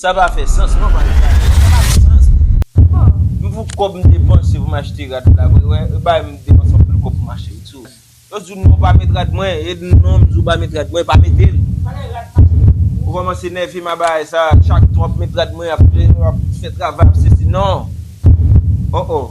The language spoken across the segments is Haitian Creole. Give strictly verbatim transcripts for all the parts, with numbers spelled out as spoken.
Sa pa fè sans, non, pa fè sans. M pou kòb m depanse pou m achte rad la. Mwen, wè, bay m depanse anpil kòb pou m achte l tou. Yo di w non, pa met rad mwen, e non, m di w pa met rad mwen, pa mete l. Ou kòmanse nève m a bagay sa, chak tan w ap met rad mwen, ap, ap fè travay, ap sesi, non. Oh, oh.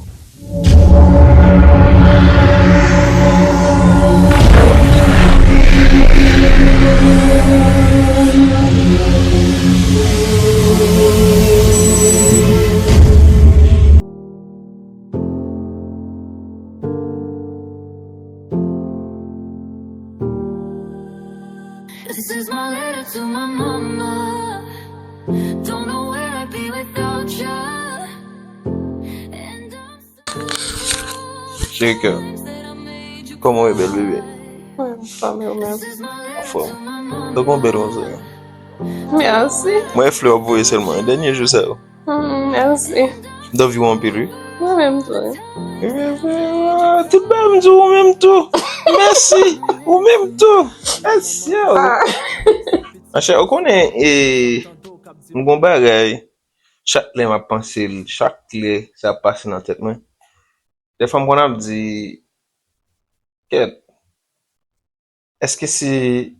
This is my letter to my mama. Don't know where I'd be without you. And I'm sorry for all the Cheri kè, times that I made you kòman w ye, bèl bebe? Mwen anfòm, e ou menm? Anfòm. Ou gon bèl manzè. Mèsi. Mwen flè w ap voye sèlman, dènye jou sa yo. Hmm, mèsi. M t anvi w anpil, wi. Mwen menm tou, wi. Tout bagay m di w, ou menm tou. Mèsi. Ou menm tou. Mèsi. Ah. Monchè, ou konnen, e, m gon bagay, chak lè m ap panse l, chak lè sa ap pase nan tèt mwen, dèfwa m konn ap di, kèt, èske si,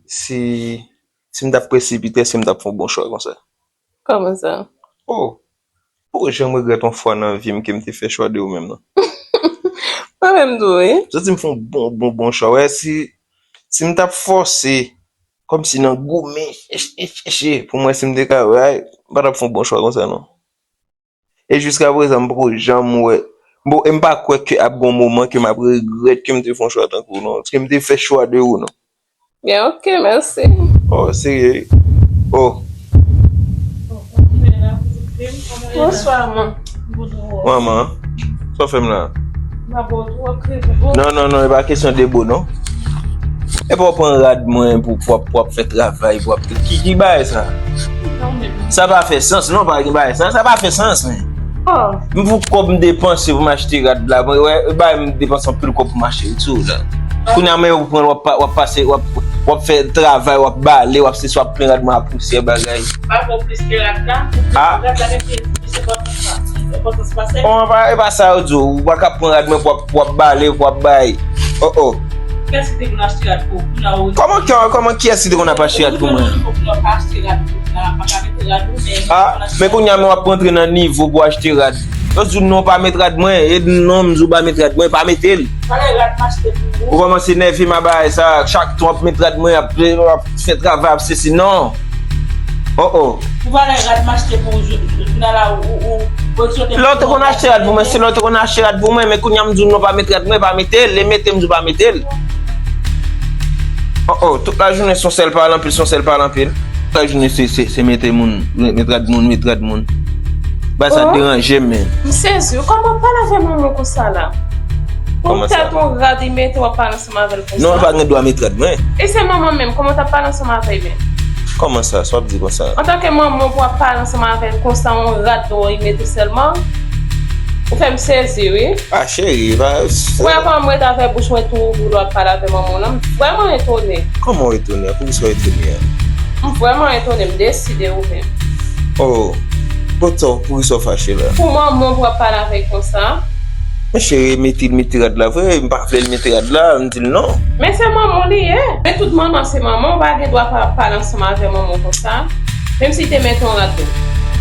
si, si m t ap presipite, èske m t ap fè yon bon chwa konsa? Kòman sa? Oh, m poko janm regrèt yon fwa nan vi m ke m te fè chwa de ou menm nan. Mwen menm tou, wi. Santi m fè yon bon, bon, bon chwa. Wè, si, si m t ap fòse, kòmsi nan goumen, chèche, chèche, pou m wè si m te ka, wè, m pa t ap fè yon bon chwa konsa, non. E jiska prezan, m poko janm wè. Bon, e m pa kwè ke ap gon moman ke m ap regrèt ke m te fè yon chwa tankou w, non. Ke m te fè chwa de ou, non. Byen, ok, mèsi. Oh, serye. Oh. Bonswa, man. Manman, sa w fè m la? Non, non, non, e pa kesyon de bo, non. E pa w pran rad mwen pou, pou, pou w ap fè travay, pou w ap, ki, ki bagay sa? Sa pa fè sans, non, pa gen bagay sa, sa pa fè sans, men. Oh. M pou kòb m depanse pou m achte rad la. Mwen, wè, bay m depanse anpil kòb pou m achte l tou la. Kounye a, men ou pran, w ap pa, w ap pase, w ap, w ap fè travay, w ap bale, w ap sesi, w ap plen rad mwen a pousyè bagay. Pa fè w plis ke rad la. Ah. Rad la gen plis enpòtans pa, enpòtans pase. Bon, pa, e pa sa yo di w. Ou pa ka pran rad mwen pou w ap, pou w ap bale, pou w ap bay. Oh, oh. Kiyès ki te konn achte rad pou ou? Kounye a ou. Kòman, kòman, kòman, kiyès ki te konn ap achte rad pou mwen? Ou pa achte rad pou ou, pa ka mete rad ou, men. Ah, men kounye a, men w ap rantre nan nivo pou w achte rad. Yo di w non, pa met rad mwen, e non, m di w pa met rad mwen, pa mete l. Valè rad m achte pou ou. Ou kòmanse nève m a bagay sa, chak tan w ap met rad mwen, ap, ap fè travay, ap sesi, non. Oh, oh. Ou valè rad m achte pou ou, jou-, jounal la, ou, ou, ou, ou sot. Lè w te konn achte rad pou mwen, se lè w te konn achte rad pou mwen, men kounye a m di w non, pa met rad mwen, pa mete l, e mete m di w pa mete l. Oh, oh, tout lajounen se yon sèl pale anpil, se yon sèl pale anpil. Tout lajounen se, se, se mete moun, met rad moun, met rad moun. Bagay sa deranje m, men. M sezi, kòman w pale avè manman w konsa la? Kòman sa? Yon tèt yon rad li mete, w ap pale ansanm avè l konsa? Non, l pa gen dwa met rad mwen. E se manman m menm, kòman w t ap pale ansanm avè l menm? Kòman sa? Sa w ap di konsa? Antanke manman w pou w ap pale ansanm avè l konsa, yon rad dwòl li mete sèlman? Ou fè m sezi, wi. Ah, cheri, pa. Ou wè kòman m ret avè bouch mwen tou ouvri, w ap pale avè manman w lan? M vrèman etone. Kòman w etone a? Poukisa w etone a? M vrèman etone, m deside ou menm. Oh, poukisa, poukisa w fache la? Pou manman w pou w ap pale avè l konsa? Men cheri, mete l, mete rad la vre, m pa vle l mete rad la, m di l non. Men se manman w li ye. Men tout manman se manman, w pa gen dwa pa pale ansanm avè manman w konsa. Menm si te mete yon rad tou.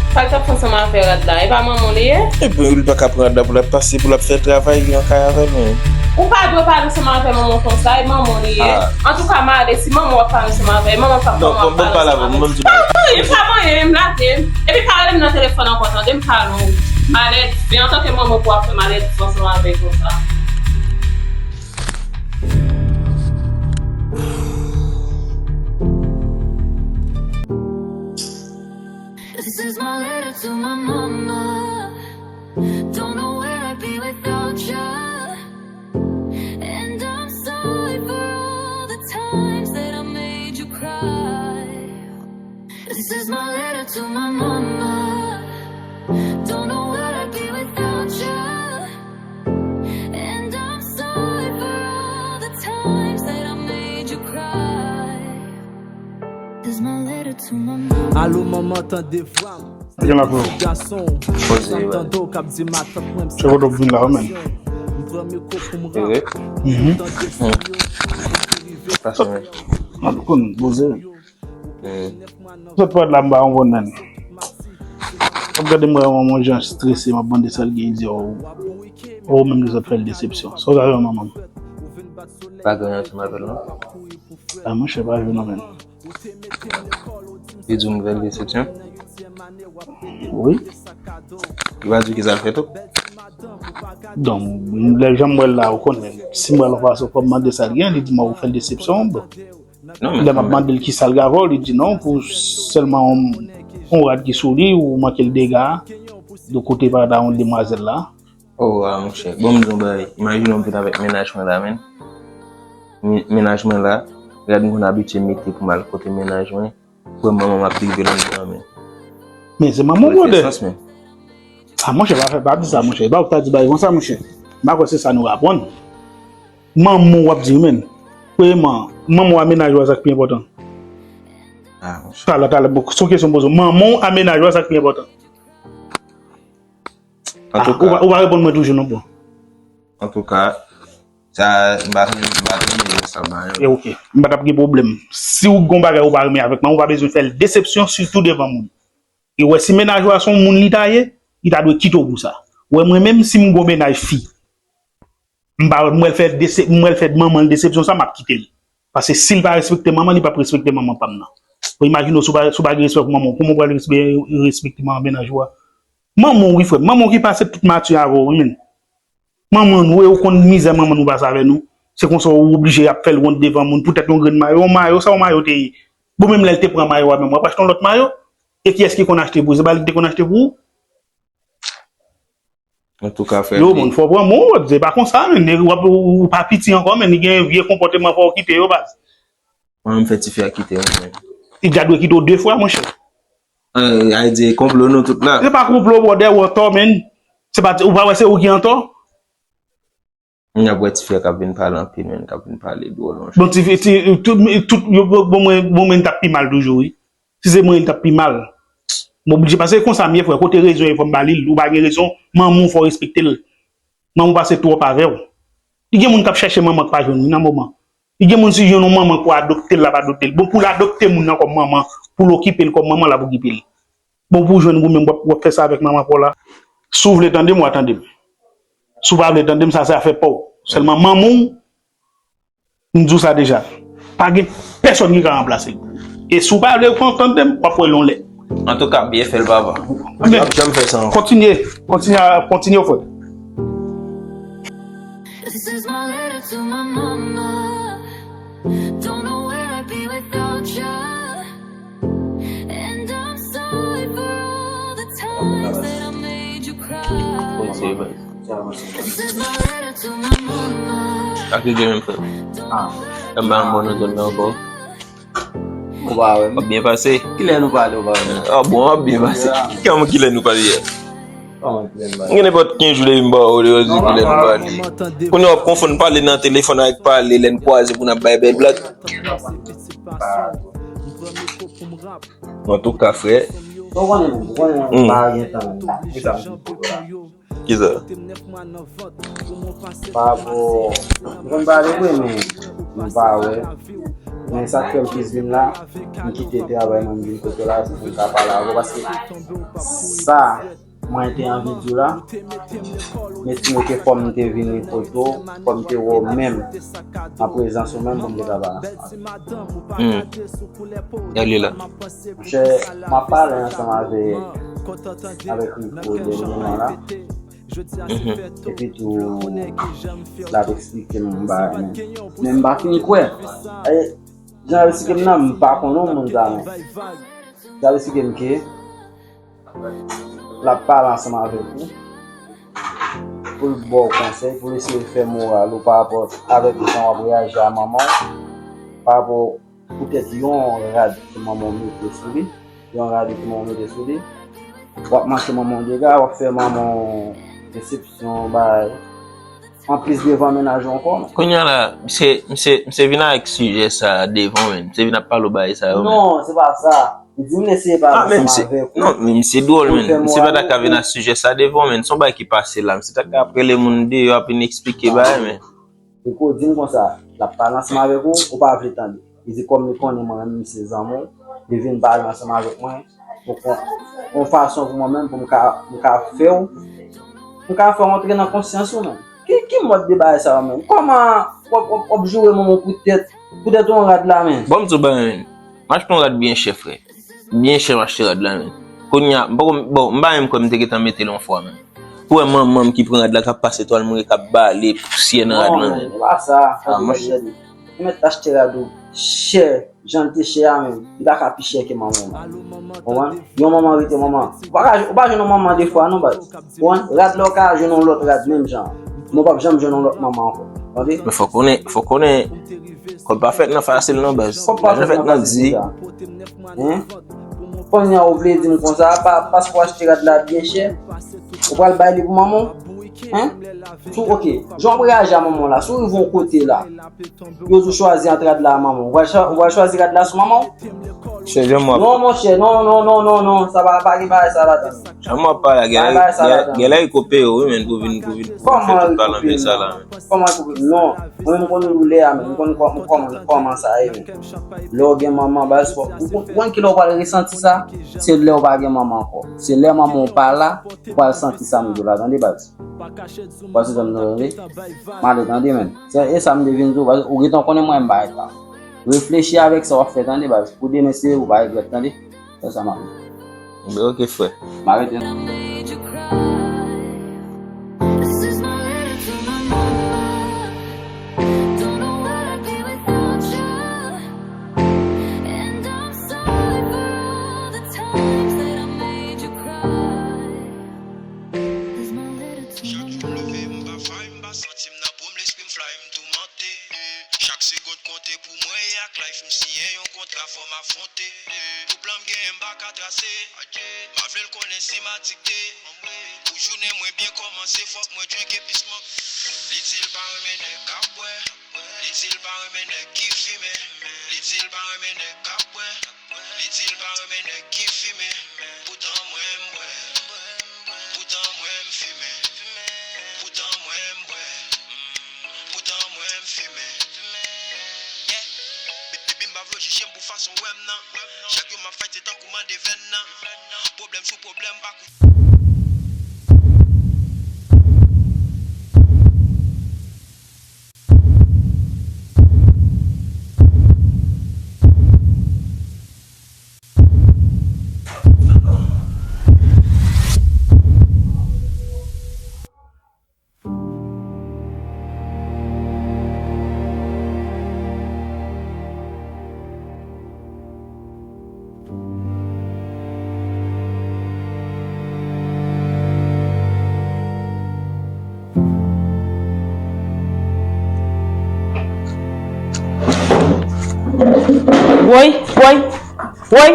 Sa l t ap fè ansanm avè rad la? E pa manman w li ye? Ebyen, li pa ka pran rad la pou l ap pase, pou l ap fè travay li an kay avè l, men. Ou pa dwe pale ansanm avè manman w konsa, e manman w li ye. Ah. Antouka, m ale, si manman w ap pale ansanm avè l, manman w p ap pale ansanm avè l. Non, non, pa pale avè m, mwen m di. Pa anyen, m lave m. Epi pa rele m nan telefòn ankò, tande, m pale w. Malèt, men antanke manman w pou w ap fè malèt ansanm avè l konsa. This is my letter to my mama. Don't know where I'd be without you. And I'm sorry for all the times that I made you cry. This is my letter to my mama. Don't know where I'd be without you. And I'm sorry for all the times that I made you cry. This is my letter to my mama. Alo, manman, tande vwa m. Gen la pou. Poze, Se kote w vin la, men. Vre? Mhm. Pase, men. Mwen konn poze. Sot pòt la, m pa konprann nan. Ap gade mwen yon jan strese, m ap mande sa l gen, li di, oh, oh, menm li sot fè l desepsyon. Sa w ta fè manman m? Pa gen ansanm avè l non. Ah, monchè, pa jwe non, men. Li di w m fè l desepsyon? Wi. Li pa di w ki sa l fè tou? Donk, lè jan m wè l la, ou konnen, si m wè l yon fason, fò m mande sa l gen, li di m ou fè l desepsyon, bon. Non, men Lè m ap mande l ki sa l gen avè w, li di non, pou sèlman yon, yon rad ki sou li, ou manke l dega, de kote pa da yon demwazèl la. Oh, ah, monchè. Bon, m di yon bagay. Imajine w vin avèk mennaj mwen la, men. Men- Mennaj mwen la, gad m konn abitye mete pou m al kote mennaj mwen. Pou manman m ap drive nan mitan, men. Men se manman w, Fè brother. Sans, men. Ah, monchè, pa fè, pa di sa, monchè. E pa ou ki ta di bagay konsa, monchè. M pa kwè se sa nou aprann. Manman w ap di, men. Premyèman, manman w a mennaj ou a sa k pi enpòtan. Ah, monchè. Talè, talè, bon, se yon kesyon m poze w. Manman w a mennaj ou a sa k pi enpòtan. An tou Ou pa- ka, ou pa reponn mwen toujou non, bon. An tou ka, sa, m pa tande, m pa tande sa, ba, E ok, m pa t ap gen pwoblèm. Si w gon bagay ou pa renmen avèk manman, ou pa bezwen fè l desepsyon, sitou devan moun. E wè, si mennaj ou a se yon moun li ta ye, li ta dwe kite w pou sa. Wè, mwen menm, si m gon mennaj fi, m pa, m wè l fè dese-, m wè l fè manman l desepsyon sa, m ap kite l. Paske si l pa respekte manman, li p ap respekte manman pa m nan. Bon, imajine w, si w pa, si w pa gen respè pou manman w, kòman w pral respe-, respekte manman mennaj ou a? Manman w, wi, frè m. Manman w ki pase tout mati avè w, wi, men. Manman nou, e ou konn mizè manman nou pase avè nou. Se konsa ou oblije ap fè l wont devan moun poutèt yon grenn mayo. Yon mayo, sa yon mayo te ye? Bon, menm lè l te pran mayo a, menm w ap achte yon lòt mayo? E kiyès ki konn achte pou ou? Se pa li ki te konn achte pou ou? An tou ka, frè. Yo, moun, fò pran moun, se pa konsa, men. Nèg, w ap, ou, ou pa piti ankò, men li gen vye konpòteman, fò w kite yo, baz. Mwen, m fè tifi a kite mwen, men. Li dja dwe kite w de fwa, monchè. Ay, ay di konplo nou tout la. Se pa konplo, brother, ou antò, men. Se pa, ou pa wè se ou ki antò? N ap wè tifi a k ap vin pale anpil, men, k ap vin pale dwòl, monchè. Bon, ti, ti, tout, tout, yo, bon, bon, mwen, bon, mwen, t ap pi mal toujou, wi. Si se mwen, t ap pi mal. M oblije pase konsa, m ye, frè. Kote rezon ye, fò m ba li l. Ou pa gen rezon, manman w fò w respekte l. Manman w pase twòp avè w. Li gen moun k ap chèche manman k pa jwenn, wi, nan moman. Li gen moun si jwenn yon manman pou adopte l, l ap adopte l. Bon, pou l adopte moun nan kòm manman, pou l okipe l kòm manman, l ap okipe l. Bon, pou w jwenn ou menm, w ap, w ap fè sa avèk manman pa w la. Si w vle tande m, w a tande m. Si w pa vle tande m, sa se afè pa w. Sèlman manman w, m di w sa deja. Pa gen pèsonn ki ka ranplase l. E si w pa vle tande m, w ap wè l yon lè. Antouka, byen fè l, papa. Men, W ap janm fè sa ankò. Kontinye, kontinye, kontinye, frè. This is my letter to my mama. Don't know where I'd be without you. And I'm sorry for all the times that I made you cry. This is my letter to my mama. Ak li gen menm frè. Ah. Mwen pa nan bon nan zòn nan ankò. Ou pa wè W ap byen pase. Kilè nou pale ou pa wè? Ah bon, w ap byen pase. Kòman kilè nou pale yè? Kòman kilè nou M pale? gen nenpòt kenz jou depi m ba w, ou di kilè nou pale. Kounye a w ap konfonn pale nan telefòn avèk pale lè n kwaze pou n ap bay bèl blag. Antouka, frè. Ou konnen, ou konnen, Mm. pa gen tan. Ki sa m di pou la? Kisa? Pa rapò, m konn pale vre, men m pa wè. Men sa k fè m plis vin la, m kite travay mwen, m vin kote w la, se pou m ka pale avè w, paske sa mwen te anvi di w la, m estime ke fò m te vini kote w, fò m te wè w menm, an prezans ou menm, pou m te ka pale ansanm avè w. Hmm. Gade li la. Monchè, m ap pale ansanm avè, avèk Rico dènyèman la. Epi tou, l ap eksplike m yon bagay, men, men m pa fin kwè. E, jan l eksplike m nan, m pa konnen yon moun sa, men. Jan l eksplike m ke l ap pale ansanm avèk ou, pou l ba w konsèy, pou l eseye fè moral ou pa rapò avèk jan w ap reyaji a manman w, pa rapò poutèt yon rad ke manman w mete sou li, yon rad ke manman w mete sou li, w ap manke manman w dega, w ap fè manman w desepsyon, bay. Anplis devan mennaj ou ankò. Kounye a la, misye, misye, misye vin avèk sijè sa devan w, men. Misye vin ap pale w bagay sa yo, men. Non, se pa sa. Li di m l eseye pale ansanm avèk ou. Non, men misye dwòl, men. Misye pa ta ka vin ak sijè sa devan w, men. Se yon bagay ki pase la. Misye ta ka ap rele moun deyò, ap vin eksplike bagay, men. Rico di m konsa, l ap pale ansanm avèk ou, ou pa vle tande. Li di kòm li konnen mwen menm se zanmi w, li vin pale ansanm avèk mwen, pou kon, yon fason pou mwen menm, pou m ka, m ka fè w, m ka fè w antre nan konsyans ou menm. Ki, ki mòd de bagay sa yo menm? Kòman w ap, w ap, w ap joure manman w poutèt, poutèt yon rad la menm? Bon, m di w bagay, menm. M achte yon rad byen chè, frè. Byen chè, m achte rad la, menm. Kounye a, m poko, bon, m pa menm kwè m te gentan mete l yon fwa, menm. Pou wè manman m ki pran rad la, k ap pase twal mouri, k ap bale pousyè nan rad la, menm. Non, men, e pa sa. Ah, monchè. Ou mèt achte rad ou chè, jan l te chè a, menm. Li pa ka pi chè ke manman w, menm. Konprann? Yon manman rete manman. Ou pa ka, ou pa jwenn yon manman de fwa, non, baz. Konprann? Rad la, ou ka jwenn yon lòt rad, menm jan. Men w p ap janm jwenn yon lòt manman ankò. Tande? Men fò konnen, fò konnen, kòb pa fèt nan fasil, non, baz. Kòb pa fèt nan fasil, sa. Hein? Kounye a ou vle di m konsa, pa, paske w achte rad la byen chè, ou pral bay li pou manman w? Hein? Si w, ok, jan w ap reyaji a manman w la, si w rive yon kote la, yo di w chwazi ant rad la a manman w, ou pral chwa-, ou pral chwazi rad la sou manman w? Chè, jan m ap... Non, monchè, non, non, non, non, non, sa pa, pa gen bagay sa ladan. Jan m ap pale a, gen lè, gen lè, gen lè Rico peye w, wi, men, pou vin, pou vin, pou vin fè tout balanse sa la, men. Kòman Rico peye w? Non, mwen, m konn lè a, men, m konn kò-, m konn kòman sa ye, men. Lè w gen manman, baz, fò, ou, ou konn ki lè w pral resanti sa? Se lè w pa gen manman ankò. Se lè manman w pa la, ou pral santi sa m di w la, tande, baz. Ou pral santi sa m di w la, tande. M ale, tande, men. Se, e sa m te vin di w, baz, ou gentan konnen mwen, m pa eta. Reflechi avèk sa w ap fè, tande, baz. Pou demen, se ou pa regrèt, tande. Fè sa, m ap. Enben, ok, frè. M arete. Chak jou m leve, m pa fay, m pa santi m nan po m, lespri m fly, m toumante. Chak segonn konte pou mwen, e ak life m siyen yon kontra, fò m afwonte. Tout plan m genyen, m pa ka trase. M pa vle l konnen si m adikte. Pou jounen mwen byen kòmanse, fòk mwen drinke pisman. Li di l pa renmen nèg k ap bwè. Li di l pa renmen nèg ki fimen. Li di l pa renmen nèg k ap bwè. Li di l pa renmen nèg ki fimen. Poutan mwen m bwè. Poutan mwen m fimen. Poutan mwen m bwè. Poutan mwen m fimen. Yeah. Baby, m pa vle w jije m pou fason w wè m nan. Chak jou m ap fight, se tankou mande vèn nan. Pwoblèm sou pwoblèm, pa kou. Woy, woy, woy,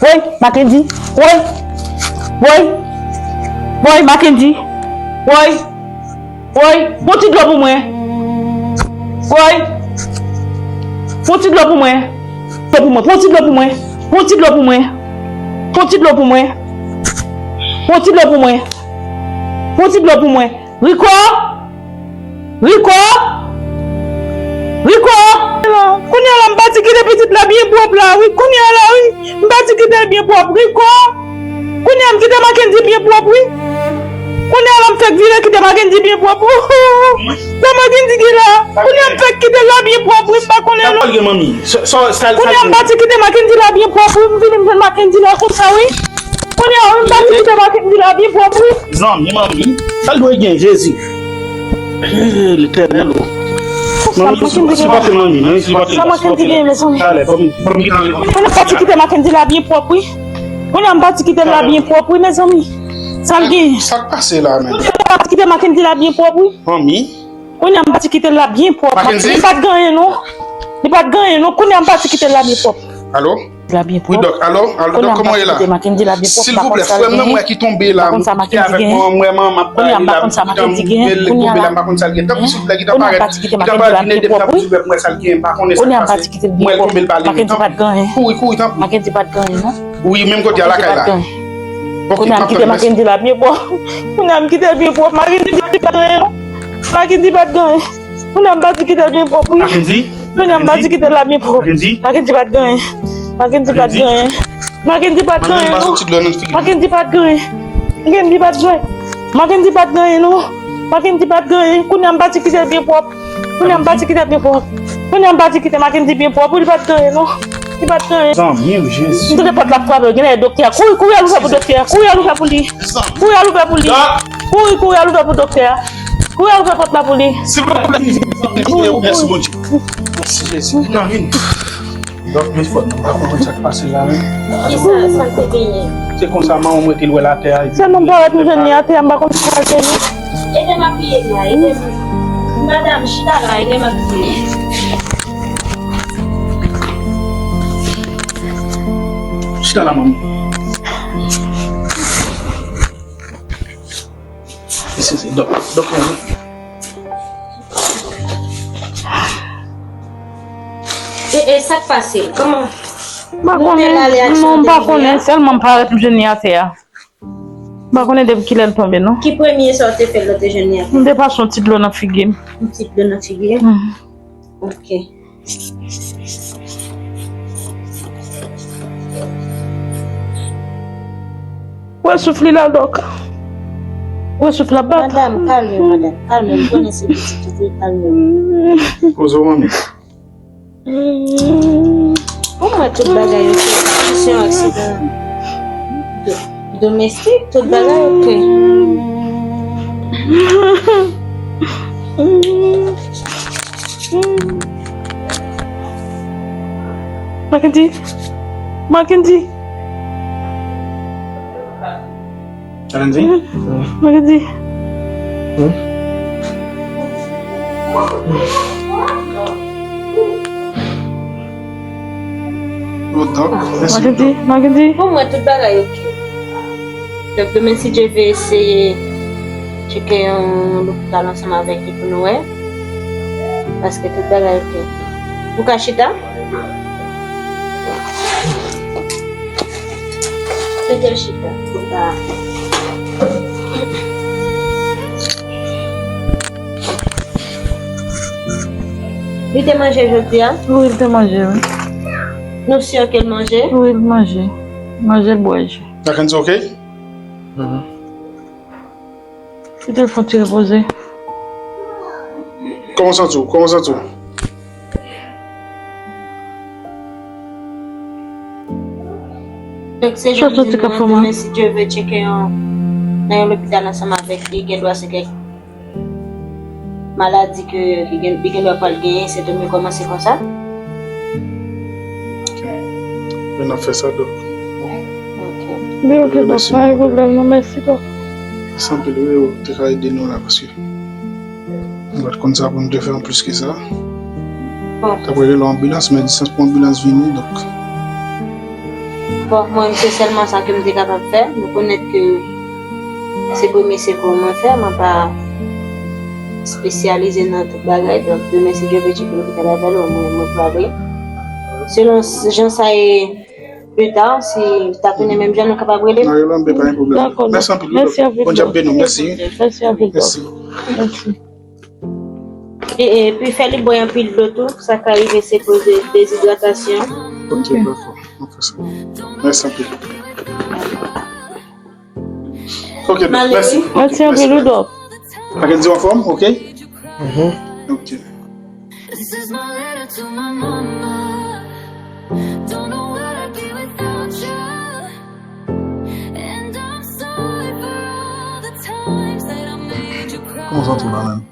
woy, Mackendy, woy, woy, woy, Mackendy, woy. Woy, pran ti dlo pou mwen. Woy. Pran ti dlo pou mwen. Dlo pou mwen. Pran ti dlo pou mwen. Pran ti dlo pou mwen. Pran ti dlo pou mwen. Pran ti dlo pou mwen. Pran ti dlo pou mwen. Rico! Rico! Rico! Kounye a la, m pati kite pitit la byen pwòp la, wi. Kounye a la, wi. M pati kite l byen pwòp. Rico! Kounye a m kite Mackendy byen pwòp, wi. Kounye a la m fèk vire kite Mackendy byen pwòp. Sa Mackendy gen la? Kounye a m fèk kite l la byen pwòp, wi, m pa konnen non. Kounye a m pati kite Mackendy la byen pwòp, wi, m vini m jwenn Mackendy la konsa, wi. Kounye a m pati kite Mackendy la byen pwòp, wi. Zanmi, manmi, sa l dwe gen, Jezi. Eh, Letènèl, o. Manmi, sipote manmi, manmi, sipote. Sa Mackendy gen, mezanmi. Talè, ban m, ban m kite. Kounye a m pati kite Mackendy la byen pwòp, wi. Kounye a m pati kite l la byen pwòp, wi, mezanmi. Sa l gen? Sa k pase la menm? Kounye a m pati kite Mackendy la byen pwòp, wi. Manmi. Kounye a m pati kite l la byen pwòp. Mackendy? Li pa t gen anyen, non. Li pa t gen anyen, non. Kounye a m pati kite l la byen pwòp. Alo? La byen pwòp. Wi, dòk. Alo? Alo, dòk, kòman w ye la? Kounye a m pati kite Mackendy la byen pwòp. Silvouplè, frè m nan, m wè ki tonbe la. M kite avèk manman m, m ap pale la, m tonbe la, m pa konn sa l gen. Tanpri, silvouplè, gentan parèt, gentan parèt vin ede m, tanpri, silvouplè, m wè sa l gen, m pa konnen sa k pase. M wè l tonbe, l pale, tanpri. Kouri, kouri, tanpri. Mackendy pa t gen anyen, non. Wi, menm kote a lakay la. Kounye a m kite Mackendy la byen pwòp. Kounye a m kite l byen pwòp. Mackendy pa t gen anyen non. Mackendy pa t gen anyen. Kounye a m pati kite l byen pwòp wi. Mackendy? Kounye a m pati kite l la byen pwòp. Mackendy? Mackendy pa t gen anyen. Mackendy pa t gen anyen. Mackendy pa t gen anyen non. Mackendy pa t gen anyen. Mackendy pa t gen anyen. Mackendy pa t gen anyen. Mackendy pa t gen anyen non. Mackendy pa t gen anyen. Kounye a m pati kite l byen pwòp. Kounye a m pati kite l byen pwòp. Kounye a m pati kite Mackendy byen pwòp. Wi, li pa t gen anyen non. Li pa t gen anyen. Zanmi m, Jezi. M tande pòt la ap frape. Genlè doktè a. Kouri, kouri al ouvè pou doktè a. Kouri al ouvè pou li. Kouri al ouvè pou li. Kouri, kouri al ouvè pou doktè a. Kouri al ouvè pòt la pou li. Silvouplè. Kouri, kouri. Mèsi Bondye. Mèsi Jezi. Nan vin. Dòk, men fòt nou pa konprann sa k pase la menm. Kisa sa te genyen? Se konsa manman m rete l wè l atè a. Sèlman m parèt m jwenn li atè a, m pa konn sa l te ye. Ede m apiye la, ede m. Madanm, chita la, ede m apiye. Chita la, manmi. Isi, isi, dòk, dòk, manmi. E, e sa k pase? Kòman? M pa konnen, non, m pa konnen, sèlman m parèt m jwenn li atè a. M pa konnen depi kilè l tonbe, non. Ki premye sa w te fè lè w te jwenn li atè a? M te pase yon ti dlo nan figi m. Yon ti dlo nan figi l? Mhm. Ok. Wè souf li la, dòk. Wè souf la bat. Madanm, kalme, madanm. Kalme, m konnen se pitit ou te, kalme. Koze w, manmi. Pou mwen, tout bagay yo se yon aksidan do-, domestik, tout bagay ok. Mackendy. Mackendy. Mackendy. Mackendy. Mackendy, Mackendy. Pou mwen, tout bagay ok. Donk, demen, si Dye vle, eseye tcheke yon lopital ansanm avèk li pou nou wè. Paske tout bagay ok. Ou ka chita? Mete l chita. Li te manje jodi a? Wi, li te manje, wi. Nou si ke l manje? Wi, li manje. Manje, bwè ji. Mackendy ok? Mhm. Kite l fè yon ti repoze. Kòman w santi w? Kòman w santi w? Donk, se jan m di nou an, demen, si Dye vle, tcheke yon, nan yon lopital ansanm avèk li, gen dwa se kèk maladi ke li gen, li gen dwa pral genyen, sentòm yo kòmanse konsa. Ok. Men n ap fè sa, dòk. Ok. Men ok, dòk, pa gen pwoblèm, non, mèsi, dòk. Mèsi anpil, wi, ou te ka ede nou la, paske nou pa t konn sa pou nou te fè anplis ke sa. Bon. T ap rele yon anbilans, men distans pou anbilans vini, donk. Bon, mwen, se sèlman sa ke m te kapab fè. Nou konnen ke se premye sekou mwen fè, mwen pa espesyalize nan tout bagay. Donk, demen, si Dye vle, tcheke lopital avè l, mwen, mwen prale. Selon s-, jan sa ye, pita, si ta tounen menm jan, nou kapab rele m. Nan rele m, pa gen pwoblèm. Dakò, mèsi anpil, mèsi anpil, Bondye ap beni w, mèsi. Mèsi anpil, mèsi. Mèsi. E, epi fè li bwè anpil dlo tou, sa ka rive se koz de dezidratasyon. Ok, dakò. Mwen fè sa. Mèsi anpil. Ok, dòk, mèsi. Mèsi anpil, wi, dòk. Mackendy anfòm, ok? Mhm. Ok. This is my letter to my mama. Don't know what I'd be without you. And I'm sorry for all the times that I made you cry. Kòman w santi w la menm?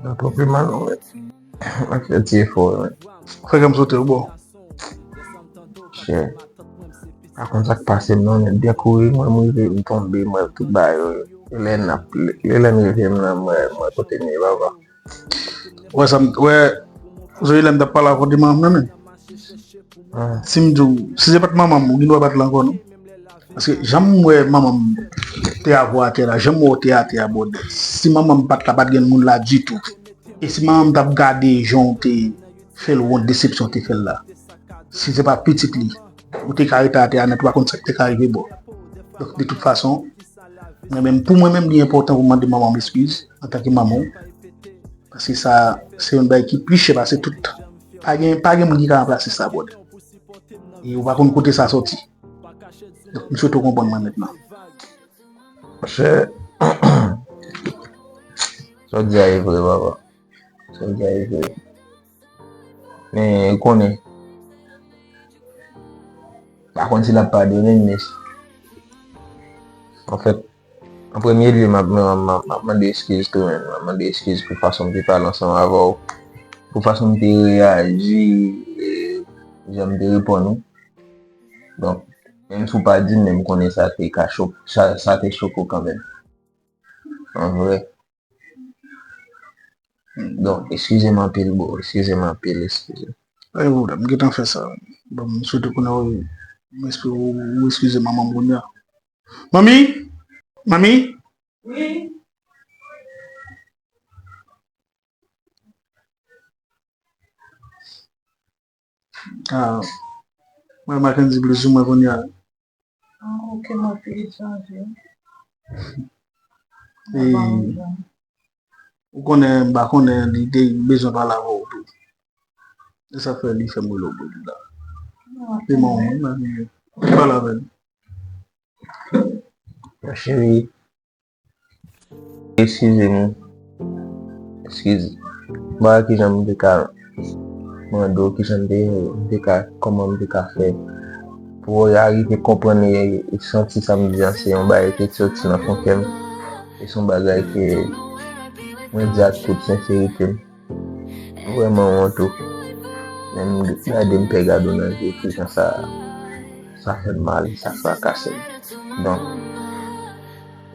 Nan twò pi mal, wi. Mwen fè ti efò, wi. Frè, kè m sote w bò. Chè. Pa konn sa k pase m non, men byen kouri, mwen, m rive, m tonbe, mwen, tout bagay yo. Lè n ap, lè, lè n rive m nan, mwen, mwen kote m ye, papa. Wè sa m, wè, Zoe, lè m t ap pale avè w de manman m nan, men. Ah. Si m di w, si se pa t manman m, ou gen dwa pa t la ankò, non. Paske jan m wè manman m te avè w atè la, jan m wè w te atè a, brother. Si manman m pa t la, pa t gen moun la ditou. E si manman m t ap gade jan w te fè l wont, desepsyon w te fè l la. Si se pa pitit li, Ou te ka rete atè a nèt, ou pa konn sa k te ka rive bò. Donk, de tout fason, mwen menm, pou mwen menm, li enpòtan pou mande manman m eskiz, antanke manman w. Paske sa, se yon bagay ki pi chè pase tout. Pa gen, pa gen moun ki ka ranplase sa, brother. E ou pa konn kote sa soti. Donk, m swete w konprann mwen mentnan. Monchè, sa w di a e vre, papa. Sa w di a e vre. Men, ou konnen, pa konn si l ap padone m, men, anfèt, an premye lye, m ap, m ap, m ap, m ap mande eskiz tou, men. M ap mande eskiz pou fason m te pale ansanm avè w, pou fason m te reyaji, e jan m te reponn ou. Donk, menm si w pa di m, men m konnen sa te ka cho-, sa, sa te choke w kanmenm. An vre. Donk, eskize m anpil, bro. Eskize m anpil, eskize. Pa gen pwoblèm, m gentan fè sa. Bon, m swete kounye a, m espere w, w eskize manman m kounye a. Manmi? Manmi? Wi. Ah, mwen Mackendy bliz ou mwen kounye a. Ah, ok, mwen fini chanje. E, ou konnen, m pa konnen, li te bezwen pale avè w tou. E sa fè li fè m rele w pou li la. Ah, ok. Se manman m, mwen, mwen pale avè l. Cheri, eskize m. Eskize. M pa wè kijan m te ka mande w, kijan m te, m te ka, kòman m te ka fè pou w arive konprann e, e santi sa m di a, se yon bagay ki soti nan fon kè m. E se yon bagay ke mwen di ak tout senserite m. M vrèman wont wi. Menm gade m pè gade w nan je, kijan sa, sa fè m mal, sa frakase m. Donk,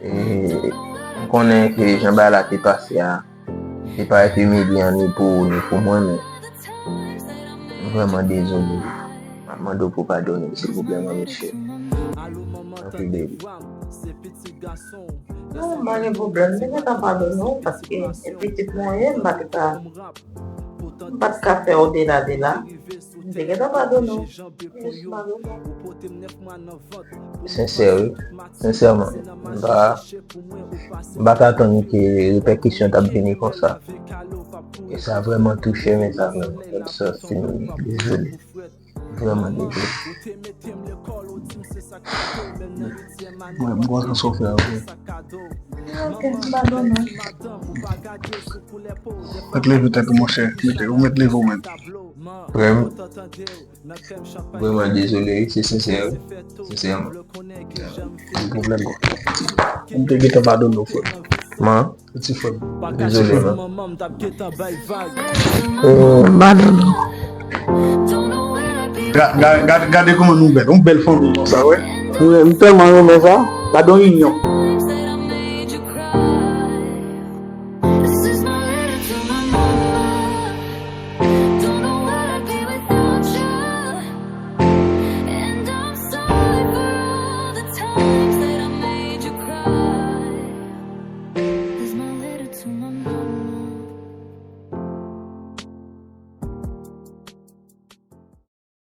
e, m konnen ke jan bagay la te pase a, te parèt imilyan ni pou ou, ni pou mwen, men m vrèman dezole. M ap mande w pou w padone m, silvouplè, manmi cheri. Anpil bebe. Non, pa gen pwoblèm. M te gentan padone w, paske se pitit mwen ye, m pa te ka, m pa t ka fè odela de la. M te gentan padone w. Jis padone w. Sensè, wi. Sensèman, m pa, m pa t atann ke repèkisyon t ap vini konsa. E sa vrèman touche m, e sa vrèman fè m santi m dezole. Vrèman dezole. Mwen, m kontan sa w fè a, wi. Ok, m padone w. Mèt leve tèt ou, monchè. Mete, ou mèt leve ou menm. Frè m, vrèman dezole, wi, se sensè, wi. Sensèman. Gen pwoblèm, bro. M te gentan padone w, frè. Man. Ti frè m. Dezole, man. Oh, m padone w. Ga-, ga-, ga-, gade kòman nou bèl. Yon bèl fanmi konsa, wè. Wi, m tèlman renmen sa. Gade yon inyon.